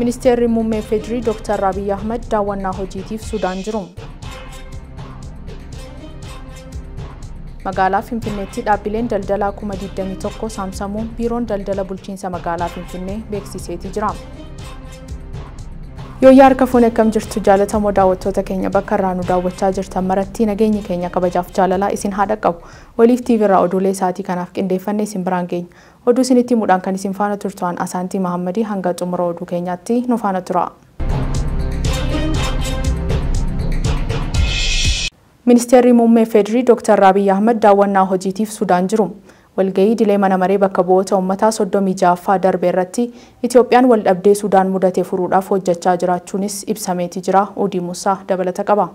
Ministeerri Muummee Federii Dr. Abiy Ahmed daawwannaa hojiitiif Sudaan jiru. Magaalaa Finfinneetti dhaabbileen daldalaa 21,000 saamsamuun biiroon daldala bulchiinsa magaalaa Finfinnee beeksiseeti jira. Yooyyaa harka fuune akkam jirtu jaalatamoo daawwattoota keenya bakka irraa nu daawwachaa jirtan maratti nageenyi keenya kabajaaf jaalalaa isin haa dhaqqabu. Waliif TV irraa oduulee isaatii kanaaf qindeeffanne isin biraan geenya. Oduu isinitti himuudhaan kan isin faana turtuan Asaantii Mahammadii hanga xumura oduu keenyaatti nu faana tura. Ministeerri Muummee Federii Dr. Abiy Ahmed daawwannaa hojiitiif Sudaan jiru. Walgahii dilee mana maree bakka bu'oota uummataa 36ffaa darbe irratti Itoophiyaan waldhabdee Sudaan mudate furuudhaaf hojjechaa jiraachuunis ibsameeti jira. Odii Musaa dabalata qaba.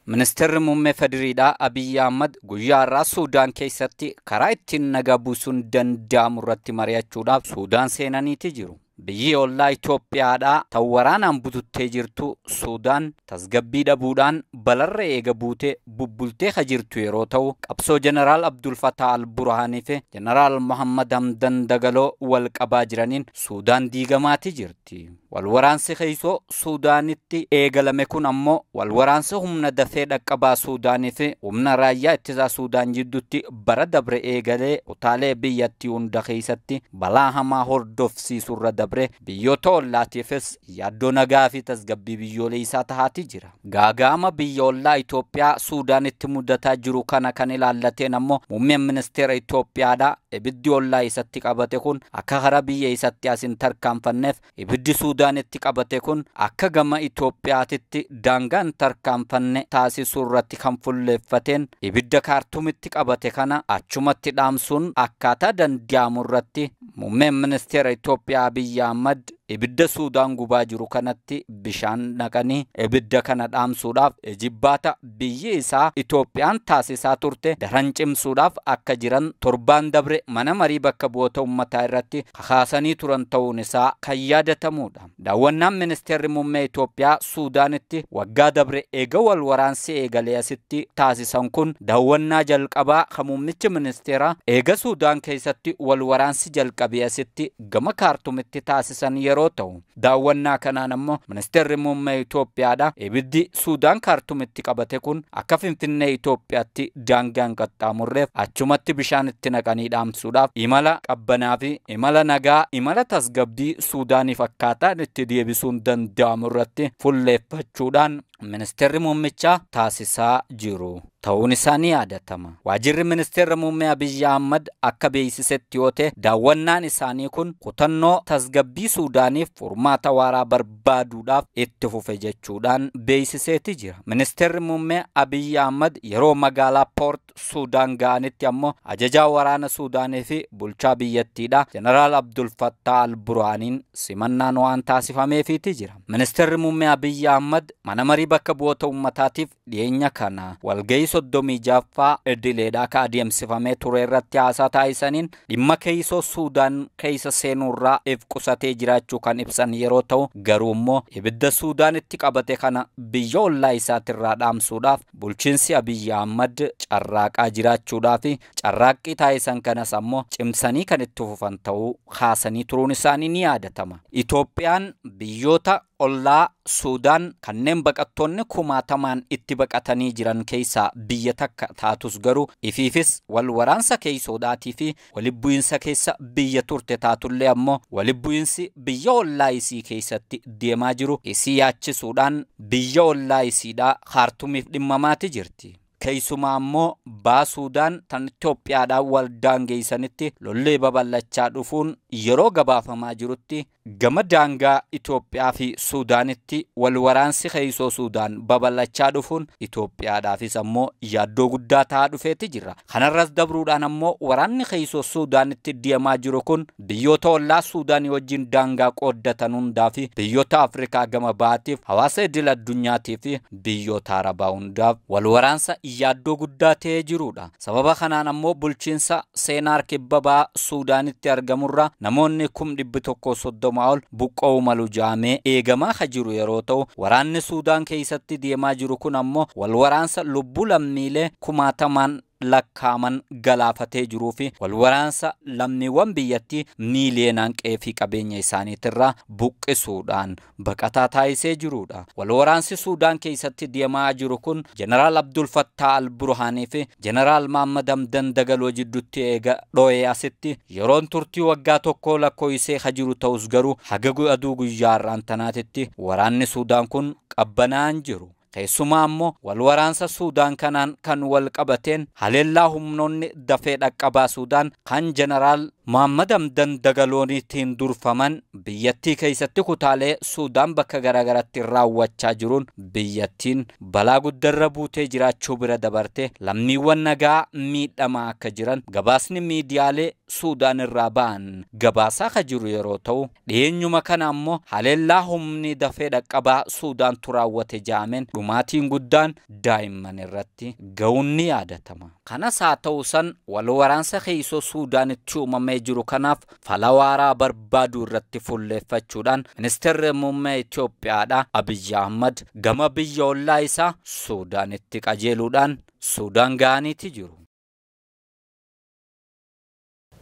Ministeerri Muummee Federiidhaa Abiy Ahmed guyyaa har'aa Sudaan keessatti karaa ittiin nagaa buusuun danda'amu irratti mari'achuudhaaf Sudaan seenaniiti jiru. Biyyi ollaa Itoophiyaadhaa tan waraanaan bututtee jirtu Sudaan tasgabbii dhabuudhaan balarra eega buutee bubbultee ka jirtu yeroo ta'u qabsoo Jeneraal Abdul Fattah al-Burhaanii fi Jeneraal Muhammad Hamdan Dagaloo wal qabaa jiraniin Sudaan diigamaati jirti. Wal waraansi keessoo Sudaanitti eegalame kun ammoo wal waraansa humna dafee dhaqqabaa Sudaanii fi humna raayyaa ittisaa Sudaan jidduutti bara dabre eegalee kutaalee biyyattii hunda keessatti balaa hamaa hordofsiisurra dabre biyyoota ollaatiifis yaaddoo nagaa fi tasgabbii biyyoolee isaa tahaati jira. Gaagaama biyya ollaa Itoophiyaa Sudaanitti mudataa jiru kana kan ilaallateen ammoo muummeen ministeera Itoophiyaadha. Ibiddi ollaa isatti qabate kun akka hara biyya isatti as hin tarkaanfanneef ibiddi Sudaanitti qabate kun akka gama Itoophiyaatitti daangaa hin tarkaanfanne taasisuu irratti kan fulleeffateen ibidda Kaartumitti qabate kana achumatti dhaamsuun akkaataa danda'amu irratti muummeen ministeera Itoophiyaa Abiy Ahmed ibidda Sudaan gubaa jiru kanatti bishaan naqanii ibidda kana dhaamsuudhaaf jibbaata biyyi isaa Itoophiyaan taasisaa turte daran cimsuudhaaf akka jiran torbaan dabre mana marii bakka bu'oota uummataa irratti kakaasanii turan ta'uun isaa kan yaadatamudha. Daawwannaan ministeerri muummee Itoophiyaa Sudaanitti waggaa dabre eega wal waraansi eegalee asitti taasisan kun daawwannaa jalqabaa kan muummichi ministeeraa eega Sudaan keessatti wal waraansi jalqabee asitti gama Kaartumitti taasisan yeroo ta'u daawwannaa kanaan ammoo ministeerri muummee Itoophiyaadha. Ibiddi Sudaan Kaartumitti qabate kun akka Finfinnee Itoophiyaatti daangaa hin qaxxaamurreef achumatti bishaan itti naqanii dhaamsuudhaaf imala qabbanaa fi imala nagaa imala tasgabbii Sudaaniif akkaataan itti deebisuun danda'amu irratti fulleeffachuudhaan ministeerri muummichaa taasisaa jiru. Ta'uun isaa ni yaadatama. Waajjirri ministeera muummee Abiy Ahmed akka beeksisetti yoo ta'e daawwannaan isaanii kun kutannoo tasgabbii Sudaaniif furmaata waaraa barbaaduudhaaf itti fufe jechuudhaan beeksiseeti jira. Ministeerri muummee Abiy Ahmed yeroo magaalaa Poort Sudaan ga'anitti ammoo ajajaa waraana Sudaanii fi bulchaa biyyattiidha Jeneraal Abdul Fattah al-Burhaaniin simannaan waan taasifameefiiti jira. Ministeerri muummee Abiy Ahmed mana marii bakka bu'oota uummataatiif dhiyeenya kana walgahii 36ffaa idileedhaa ka adeemsifamee ture irratti haasaa taasisaniin dhimma keessoo Sudaan keessa seenuurraa if qusatee jiraachuu kan ibsan yeroo ta'u garuu immoo ibidda Sudaanitti qabate kana biyya ollaa isaatirraa dhaamsuudhaaf bulchiinsi Abiy Ahmed carraaqaa jiraachuudhaa fi carraaqqii taasisan kanas ammoo cimsanii kan itti fufan ta'uu kaasanii turuun isaanii ni yaadatama. Itoophiyaan biyyoota ollaa Sudaan kanneen baqattoonni kumaatamaan itti baqatanii jiran keessaa biyya takka taatus garuu ifiifis wal waraansa keessoodhaatii fi walitti bu'iinsa keessa biyya turte taatullee ammoo walitti bu'iinsi biyya ollaa isii keessatti deemaa jiru isii yaachisuudhaan biyya ollaa isiidhaa Kaartumiif dhimmamaati jirti. Keessumaa ammoo baa Sudaan tan Itoophiyaadhaan wal daangeessanitti lollee babal'achaa dhufuun yeroo gabaafamaa jirutti gama daangaa Itoophiyaa fi Sudaanitti wal waraansi keessoo Sudaan babal'achaa dhufuun Itoophiyaadhaafis ammoo yaaddoo guddaa ta'aa dhufeeti jira. Kanarras dabruudhaan ammoo waraanni keessoo Sudaanitti deemaa jiru kun biyyoota ollaa Sudaanii wajjin daangaa qooddatan hundaa fi biyyoota Afrikaa gama bahaatiif hawaasa idil addunyaatii fi biyyoota Arabaa hundaaf wal waraansa yaaddoo guddaa ta'ee jirudha. Sababa kanaan ammoo bulchiinsa Seenaar kibba bahaa Sudaanitti argamurra namoonni 130,000 ol buqqa'uu malu jaamee eegamaa ka jiru yeroo ta'u waraanni Sudaan keessatti deemaa jiru kun ammoo wal waraansa lubbuu lammiilee kumaatamaan lakkaaman galaafatee jiruu fi walwaraansa lammiiwwan biyyattii miiliyoonaan qe'ee fi qabeenya isaaniitirraa buqqisuudhaan baqataa taasisee jirudha. Walwaraansi Suudaan keessatti deemaa jiru kun Jeneraal Abdul Fattah Al-Burhaanii fi Jeneraal Mohammad Hamdan Dagaloo jidduutti eega dho'ee asitti yeroon turtii waggaa tokko lakkoofsee ha jiru ta'us garuu haga aduu guyyaa har'aan tanaatitti waraanni Suudaan kun qabbanaan jiru. Keessumaa ammoo walwaraansa Suudaan kanaan kan wal qabateen haleellaa humnoonni dafee dhaqqabaa Suudaan kan Jeneraal Mohammad Hamdan Dagalooniitiin durfaman biyyattii keessatti kutaalee Suudaan bakka garaagaratti raawwachaa jiruun biyyattiin balaa guddarra buutee jiraachuu bira dabarte lammiiwwan nagaa miidhamaa akka jiran gabaasni miidiyaalee Suudaan irraa ba'an gabaasaa ka jiru yeroo ta'u dhiyeenyuma kana ammoo haleellaa humni dafee dhaqqabaa Suudaantu raawwate jaameen dhumaatiin guddaan daa'imman irratti ga'uun ni yaadatama. Kanas haa ta'u san wal waraansa keessoo Suudaanitti uumamee jiru kanaaf fala waaraa barbaaduu irratti fuulleeffachuudhaan ministeerri muummee Itoophiyaadha Abiyyi Ahmad gama biyya ollaa isaa Suudaanitti qajeeluudhaan Suudaan ga'aniiti jiru.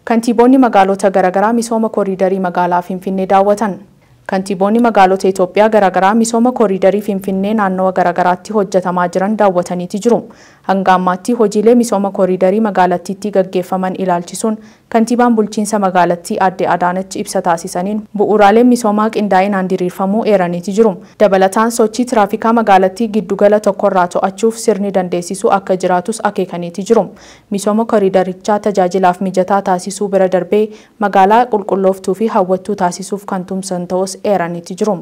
Kantiiboonni magaalota garaagaraa misooma kooriidarii magaalaa Finfinnee daawwatan. Kantiiboonni magaalota Itoophiyaa garaagaraa misooma kooriidarii Finfinnee naannawa garaagaraatti hojjetamaa jiran daawwataniiti jiru. Hanga ammaatti hojiilee misooma kooriidarii magaalattiitti gaggeeffaman ilaalchisuun kantiibaan bulchiinsa magaalattii Aadde Adaanach ibsa taasisaniin bu'uuraaleen misoomaa qindaa'inaan diriirfamuu eeraniiti jiru. Dabalataan sochii tiraafikaa magaalattii giddugala tokkorraa to'achuuf sirni dandeessisu akka jiraatus akeekaniiti jiru. Misooma kooriidarichaa tajaajilaaf mijataa taasisuu bira darbee magaalaa qulqullooftuu fi hawwattuu taasisuuf kan tumsan ta'us eeraniiti jiru.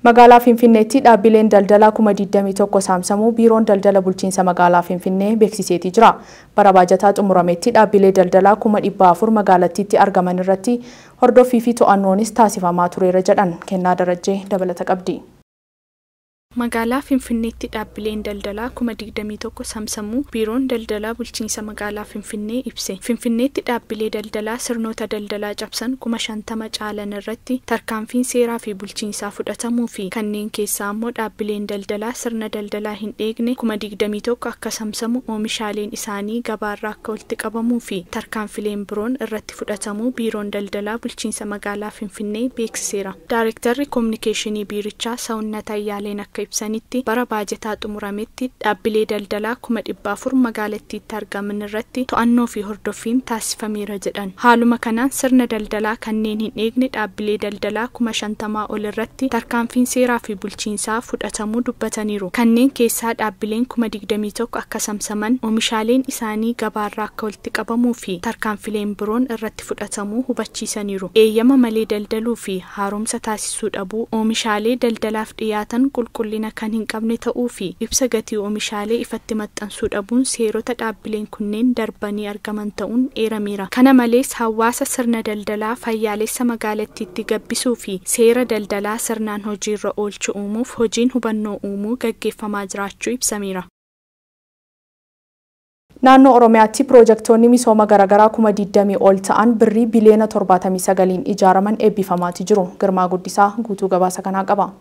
Magaalaa Finfinneetti dhaabbileen daldalaa 21,000 saamsamuu biiroon daldala bulchiinsa magaalaa Finfinnee beeksiseetii jira. Bara baajataa xumurametti dhaabbilee daldalaa 400,000 magaalattiitti argaman irratti hordoffii fi to'annoonis taasifamaa tureera jedhan. Kennaa Darajjee dabalata qabdi. Magaalaa Finfinneetti dhaabbileen daldalaa 21,000 saamsamuu biiroon daldalaa bulchiinsa magaalaa Finfinnee ibse. Finfinneetti dhaabbilee daldalaa sirnoota daldalaa cabsan 50,000 caalan irratti tarkaanfiin seeraa fi bulchiinsaa fudhatamuu fi kanneen keessaa immoo dhaabbileen daldalaa sirna daldalaa hin eegne 21,000 akka saamsamu oomishaaleen isaanii gabaarraa akka walitti qabamuu fi tarkaanfileen biroon irratti fudhatamuu biiroon daldalaa bulchiinsa magaalaa Finfinnee beeksiseera. Daarektarri koominikeeshinii biirichaa Sawunnat Ayyaaleen akka ibsanitti bara baajataa xumurametti dhaabbilee daldalaa 400,000 magaalattiitti argaman irratti to'annoo fi hordoffiin taasifameera jedhan. Haaluma kanaan sirna daldalaa kanneen hin eegne dhaabbilee daldalaa 50,000 ol irratti tarkaanfiin seeraa fi bulchiinsaa fudhatamuu dubbataniiru. Kanneen keessaa dhaabbileen 21,000 akka saamsaman oomishaaleen isaanii gabaarraa akka walitti qabamuu fi tarkaanfileen biroon irratti fudhatamuu hubachiisaniiru. Eeyyama malee daldaluu fi haaromsa taasisuu dhabuu oomishaalee daldalaaf dhiyaatan qulqullina kan hin qabne ta'uu fi ibsa gatii oomishaalee ifatti maxxansuu dhabuun seerota dhaabbileen kunneen darbanii argaman ta'uun eerameera. Kana malees hawaasa sirna daldalaa fayyaalessa magaalattiitti gabbisuu fi seera daldalaa sirnaan hojiirra oolchuu uumuuf hojiin hubannoo uumuu gaggeeffamaa jiraachuu ibsameera. Naannoo Oromiyaatti piroojektonni misooma garaagaraa 20,000 ol ta'an birrii biliyoona 79 ijaaraman eebbifamaati jiru. Girmaa Guddisaa guutuu gabaasa kanaa qaba.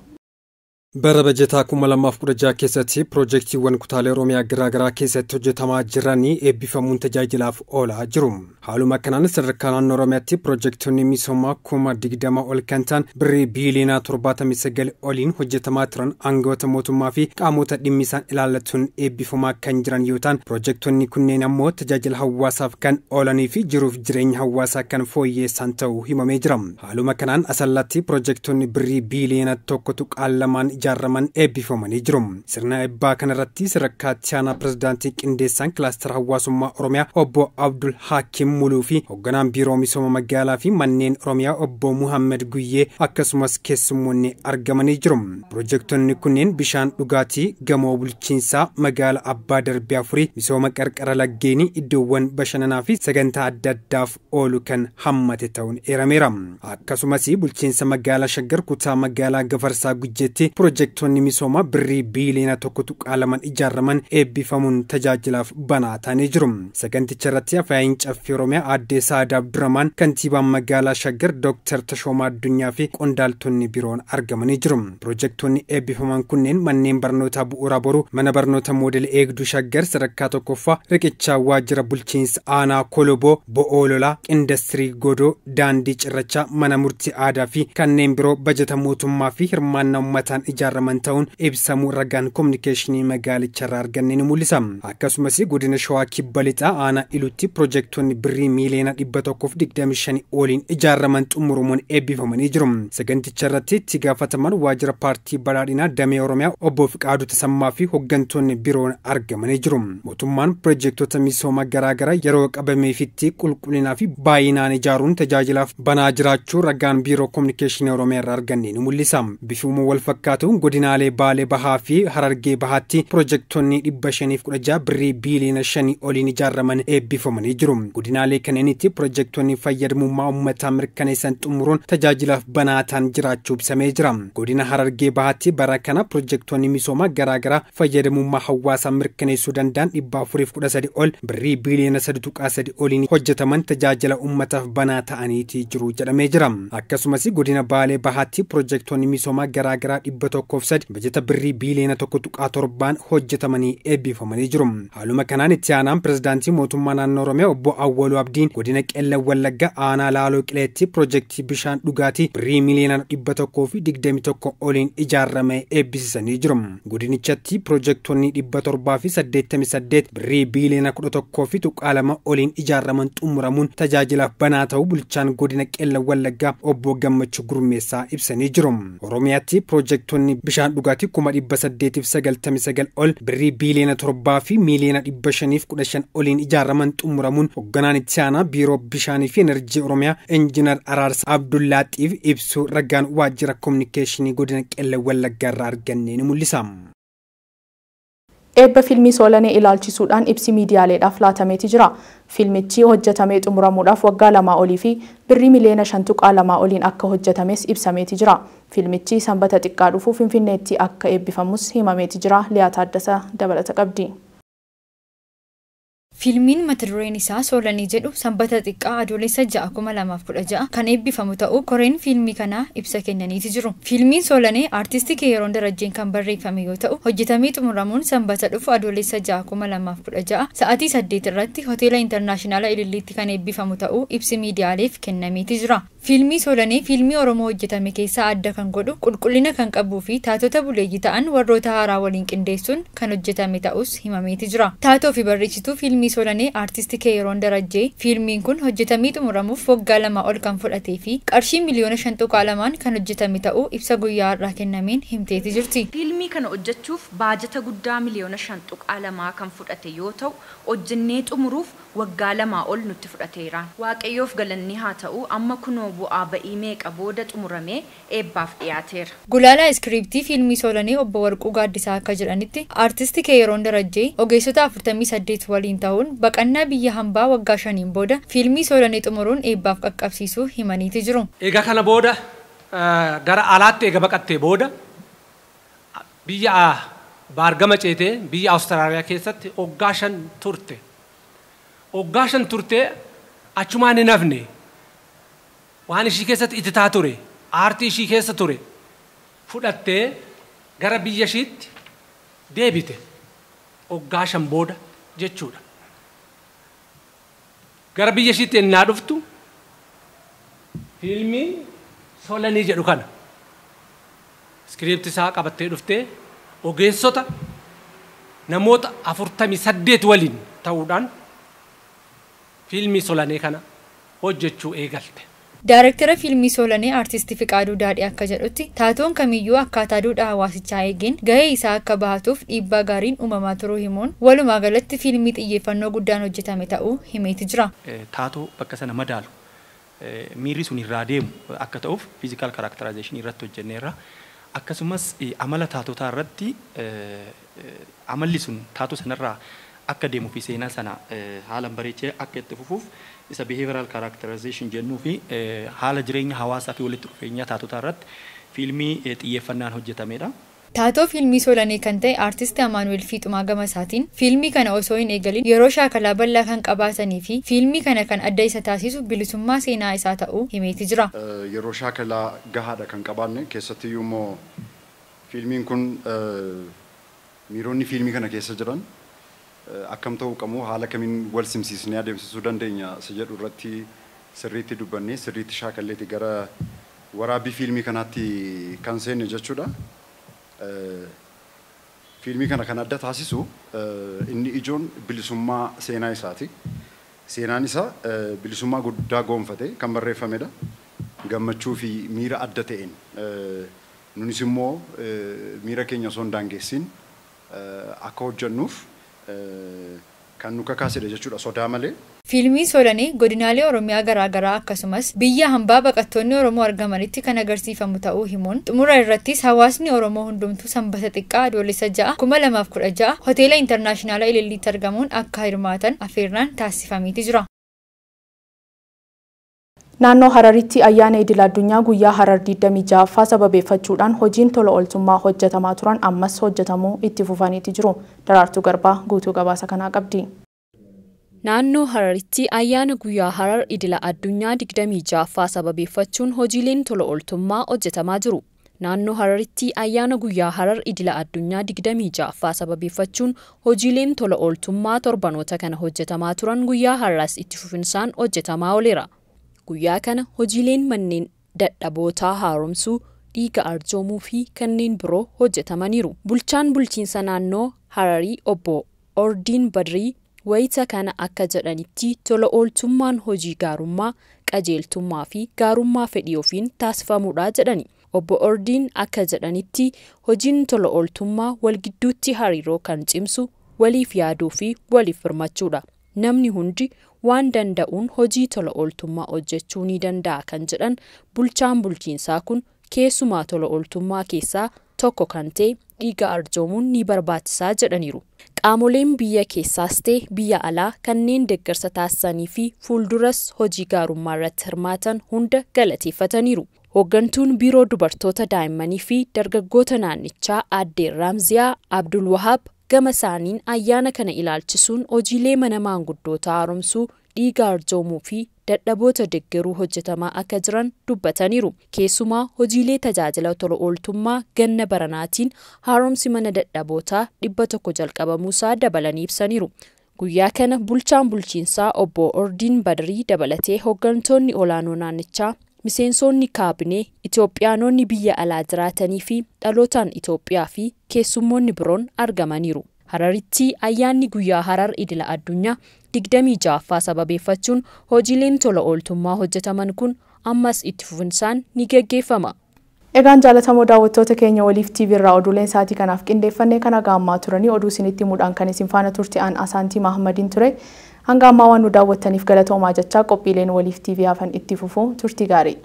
Bara bajetaa 2016 keessatti piroojeektiiwwan kutaalee Oromiyaa garaagaraa keessatti hojjetamaa jiranii eebbifamuun tajaajilaaf oolaa jiru. Haaluma kanaan sadarkaa naannoo Oromiyaatti piroojektonni misoomaa 20,000 ol kan ta'an birrii biiliyoona 79 oliin hojjetamaa turan aangawoota mootummaa fi qaamota dhimmi isaan ilaallatuun eebbifamaa kan jiran yoo ta'an piroojektonni kunneen ammoo tajaajila hawaasaaf kan oolanii fi jiruuf jireenya hawaasaa kan fooyyeessan ta'uu himamee jira. Haaluma kanaan Asallaatti piroojektonni birrii biiliyoona 1.2 ijaaraman eebbifamanii jiru. Sirna eebbaa kanarratti sadarkaa itti aanaa pirezidaantii qindeessaan kilaastara hawaasummaa Oromiyaa obbo Abdul Hakim Muluu fi hoogganaan biiroo misooma magaalaa fi manneen Oromiyaa obbo Muhammad Guyyee akkasumas keessummoonni argamanii jiru. Piroojektonni kunneen bishaan dhugaatii, gamoo bulchiinsaa magaalaa Abbaa Darbii Afurii, misooma qarqara laggeenii, iddoowwan bashannanaa fi sagantaa adda addaaf oolu kan hammate ta'uun eerameera. Akkasumas bulchiinsa magaalaa Shaggar kutaa magaalaa Gafarsaa Gujjeetti piroojektonni misoomaa birrii biiliyoona 1.2 ijaaraman eebbifamuun tajaajilaaf banaa ta'anii jiru. Saganticha irratti Afyaa'iin Caffee Oromiyaa Aadde Saadaa Abdurrahmaan, kantiibaan magaalaa Shaggar Dr. Tashoomaa Addunyaa fi qondaaltonni biroon argamanii jiru. Piroojektonni eebbifaman kunneen manneen barnootaa bu'uura boruu, mana barnoota moodela eegduu Shaggar sadarkaa tokkoffaa, riqichaa waajjira bulchiinsa aanaa Koloboo, Bo'oo Lolaa, Indastirii Godoo, daandii cirrachaa, mana murtii aadaa fi kanneen biroo bajata mootummaa fi hirmaannaa uummataan ijaaraman ta'uun ibsamuu ragaan kominikeeshinii magaalicharraa arganne ni mul'isa. Akkasumas godina Shawaa Kibba Lixaa aanaa Iluutti piroojektonni birrii miiliyoona 125 oliin ijaaraman xumuramuun eebbifamanii jiru. Saganticha irratti itti gaafataman waajjira paartii badhaadhinaa damee Oromiyaa obbo Fiqaaduu Tasammaa fi hooggantoonni biroon argamanii jiru. Mootummaan piroojektota misooma garaagaraa yeroo qabameefitti qulqullinaa fi baay'inaan ijaaruun tajaajilaaf banaa jiraachuu ragaan biiroo kominikeeshinii Oromiyaa irraa arganne ni mul'isa. Bifuma wal fakkaatuun godinaalee Baalee Bahaa fi Harargee Bahaatti piroojektonni 516 birrii biiliyoona 5 oliin ijaaraman eebbifamanii jiru. Godinaalee kanneenitti piroojektonni fayyadamummaa uummataa mirkaneessan xumuruun tajaajilaaf banaa ta'an jiraachuu ibsamee jira. Godina Harargee Bahaatti bara kana piroojektonni misoomaa garaagaraa fayyadamummaa hawaasaa mirkaneessuu danda'an 413 ol birrii biiliyoona 3.3 oliin hojjetaman tajaajila uummataaf banaa ta'aniiti jiru jedhamee jira. Akkasumas godina Baalee Bahaatti piroojektonni misoomaa garaagaraa 103 bajata birrii biiliyoona 1.7 hojjetamanii eebbifamanii jiru. Haaluma kanaan itti aanaan pirezidaantii mootummaa naannoo Oromiyaa obbo Awwaluu Abdiin godina Qellem Wallaggaa aanaa Laaloo Qileetti piroojeektii bishaan dhugaatii birrii miiliyoona 121 oliin ijaarame eebbisisanii jiru. Godinichatti piroojektonni 788 birrii biiliyoona 11.2 oliin ijaaraman xumuramuun tajaajilaaf banaa ta'uu bulchaan godina Qellem Wallaggaa obbo Gammachuu Gurmeessaa ibsanii jiru. Oromiyaatti piroojektonni bishaan dhugaatii 899 ol birrii biiliyoona 7 fi miiliyoona 515 oliin ijaaraman xumuramuun hoogganaan itti aanaa biiroo bishaanii fi enerjii Oromiyaa Injiinar Araarsa Abdullaaxiif ibsuu ragaan waajjira kominikeeshinii godina Qellem Wallaggaa irraa arganne ni mul'isa. Eebba fiilmii Soolanee ilaalchisuudhaan ibsi miidiyaaleedhaaf laatameeti jira. Fiilmichi hojjetamee xumuramuudhaaf waggaa 2 olii fi birrii miliyoona 5.2 oliin akka hojjetames ibsameeti jira. Fiilmichi sanbata xiqqaa dhufu Finfinneetti akka eebbifamus himameeti jira. Liyaa Taaddasaa dabalata qabdi. Fiilmiin mata dureen isaa Soolanee jedhu sanbata xiqqaa adoolessa 6,2016 kan eebbifamu ta'uu koreen fiilmii kanaa ibsa kennaniiti jiru. Fiilmiin Soolanee aartistii Keeyeroon Darajjeen kan barreeffame yoo ta'u hojjetamee xumuramuun sanbata dhufu adoolessa 6,2016 sa'aatii 8 irratti hoteela intarnaashinaala Ililliitti kan eebbifamu ta'uu ibsi miidiyaaleef kennameeti jira. Fiilmii Soolanee fiilmii Oromoo hojjetame keessaa adda kan godhu qulqullina kan qabuu fi taatota buleeyyii ta'an warroota haaraa waliin qindeessuun kan hojjetame ta'us himameeti jira. Taatoo fi barreessituu fiilmii Soolanee aartistii Keeyeroon Darajjee fiilmiin kun hojjetamee xumuramuuf waggaa 2 ol kan fudhatee fi qarshii miliyoona 5.2 kan hojjetame ta'uu ibsa guyyaa har'aa kennameen himteeti jirti. Fiilmii kana hojjechuuf baajata guddaa miliyoona 5.2 kan fudhate yoo ta'u hojjennee xumuruuf waggaa 2 ol nutti fudhateera. Waaqayyoof galanni haa ta'u amma kunoo bu'aa ba'ii meeqa booda xumuramee eebbaaf dhiyaateera. Gulaalaa iskiriiptii fiilmii Soolanee obbo Warquu Gaaddisaa akka jedhanitti aartistii Keeyeroon Darajjee ogeessota 48 waliin ta'uun baqannaa biyya hambaa waggaa 5 booda fiilmii Soolanee xumuruun eebbaaf qaqqabsiisuu himaniiti jiru. Egaa kana booda gara alaatti eega baqattee booda biyya baargama ceetee biyya Awustiraaliyaa keessatti waggaa 5 turte. Waggaa 5 turtee achumaan hin hafne. Waan ishii keessatti ititaa ture, aartii ishii keessa ture fudhattee gara biyya ishiitti deebite waggaa 5 booda jechuudha. Gara biyya ishiitti ennaa dhuftu fiilmii Soolanee jedhu kana iskiriiptii isaa qabattee dhuftee ogeessota namoota 48 waliin ta'uudhaan fiilmii Soolanee kana hojjechuu eegalte. Daarektara fiilmii Soolanee aartistii Fiqaaduu Daadhii akka jedhutti taatoon kamiyyuu akkaataa duudhaa hawaasichaa eegeen gahee isaa akka bahatuuf dhiibbaa gaariin uumamaa turuu himuun walumaa galatti fiilmii xiyyeeffannoo guddaan hojjetame ta'uu himeeti jira. Taatoo bakka sana madaalu miirri sun irraa deemu akka ta'uuf fiizikaal kaaraakteraayizeeshinii irratti hojjenneerra. Akkasumas amala taatotaa irratti amalli sun taatoo sanarraa akka deemuu fi seenaa sana haala bareechee akka itti fufuuf isa behavioral characterization jennuu fi haala jireenya hawaasaa fi walitti dhufeenya taatotaa irratti fiilmii xiyyeeffannaan hojjetamedha. Taatoo fiilmii Soolanee kan ta'e aartisti Amaanu'el Fiixumaa gama isaatiin fiilmii kana osoo hin eegalin yeroo shaakalaa bal'aa kan qabaatanii fi fiilmii kana kan adda isa taasisu bilisummaa seenaa isaa ta'uu himeeti jira. Yeroo shaakalaa gahaadha kan qabaanne, keessattiyyuu immoo fiilmiin kun miironni fiilmii kana keessa jiran akkam ta'uu qabu, haala kamiin wal simsiisnee adeemsisuu dandeenya isa jedhu irratti sirriitti dubbannee sirriitti shaakalleeti gara waraabbii fiilmii kanaatti kan seenne jechuudha. Fiilmii kana kan adda taasisu inni ijoon bilisummaa seenaa isaati. Seenaan isaa bilisummaa guddaa gonfate kan barreeffamedha. Gammachuu fi miira adda ta'een nunis immoo miira keenya osoo hin daangessin akka hojjennuuf kan nu kakaasedha jechuudha sodaa malee. Fiilmiin Soolanee godinaalee Oromiyaa garaagaraa akkasumas biyya hambaa baqattoonni Oromoo argamanitti kan agarsiifamu ta'uu himuun, xumura irrattis hawaasni Oromoo hundumtuu Sanbata xiqqaa Adoolessa 6, 2016 hoteela Intarnaashinaala Ililliitti argamuun akka hirmaatan affeerraan taasifameeti jira. Naannoo Hararitti ayyaana idil addunyaa guyyaa Harar 26ffaa sababeeffachuudhaan hojiin tola ooltummaa hojjetamaa turan ammas hojjetamuu itti fufaniiti jiru. Daraartuu Garbaa guutuu gabaasa kanaa qabdi. Naannoo Hararitti ayyaana guyyaa Harar idila addunyaa 26ffaa sababeeffachuun hojiileen tola ooltummaa hojjetamaa jiru. Naannoo Hararitti ayyaana guyyaa Harar idila addunyaa 26ffaa sababeeffachuun hojiileen tola ooltummaa torbanoota kana hojjetamaa turan guyyaa har'aas itti fufinsaan hojjetamaa ooleera. Guyyaa kana hojiileen manneen dadhabootaa haaromsuu, dhiiga arjoomuu fi kanneen biroo hojjetamaniiru. Bulchaan bulchiinsa naannoo Hararii obbo Ordiin Badrii wayita kana akka jedhanitti, tola ooltummaan hojii gaarummaa, qajeeltummaa fi gaarummaa fedhii ofiin taasifamudha jedhani. Obbo Ordiin akka jedhanitti, hojiin tola ooltummaa wal gidduutti hariiroo kan cimsu, waliif yaaduu fi waliif birmachuudha. Namni hundi waan danda'uun hojii tola ooltummaa hojjechuu ni danda'a kan jedhan bulchaan bulchiinsaa kun, keessumaa tola ooltummaa keessaa tokko kan ta'e dhiiga arjoomuun ni barbaachisaa jedhaniiru. Qaamoleen biyya keessaas ta'e biyya alaa kanneen deeggarsa taasisanii fi fuulduras hojii gaarummaa irratti hirmaatan hunda galateeffataniiru. Hooggantuun biiroo dubartoota, daa'immanii fi dargaggoota naannichaa aadde Raamziyaa Abdul Wahaab gama isaaniin ayyaana kana ilaalchisuun hojiilee mana maanguddootaa haaromsuu, dhiiga arjoomuu fi dadhaboota deeggaruu hojjetamaa akka jiran dubbataniiru. Keessumaa hojiilee tajaajila tola ooltummaa ganna baranaatiin haaromsi mana dadhabootaa 100 jalqabamuusaa dabalanii ibsaniiru. Guyyaa kana bulchaan bulchiinsaa obbo Ordiin Badrii dabalatee hooggantoonni olaanoo naannichaa, miseensonni kaabinee, Itoophiyaanonni biyya alaa jiraatanii fi dhalootaan Itoophiyaa fi keessummoonni biroon argamaniiru. Hararitti ayyaanni guyyaa Harar idila addunyaa 26ffaa sababeeffachuun hojiileen tola ooltummaa hojjetaman kun ammas itti fufinsaan ni geggeeffama. Egaan jaalatamoo daawwattoota keenya, Waliif TV irraa oduuleen sa'aatii kanaaf qindeeffannee kana gaammaa turanii. Oduu isinitti himuudhaan kan isin faana turte aan Asaantii Mahammadiin ture. Hanga ammaa waan nu daawwattaniif galatoomaa jechaa, qophiileen Waliif TV hafan itti fufuu, turtii gaarii.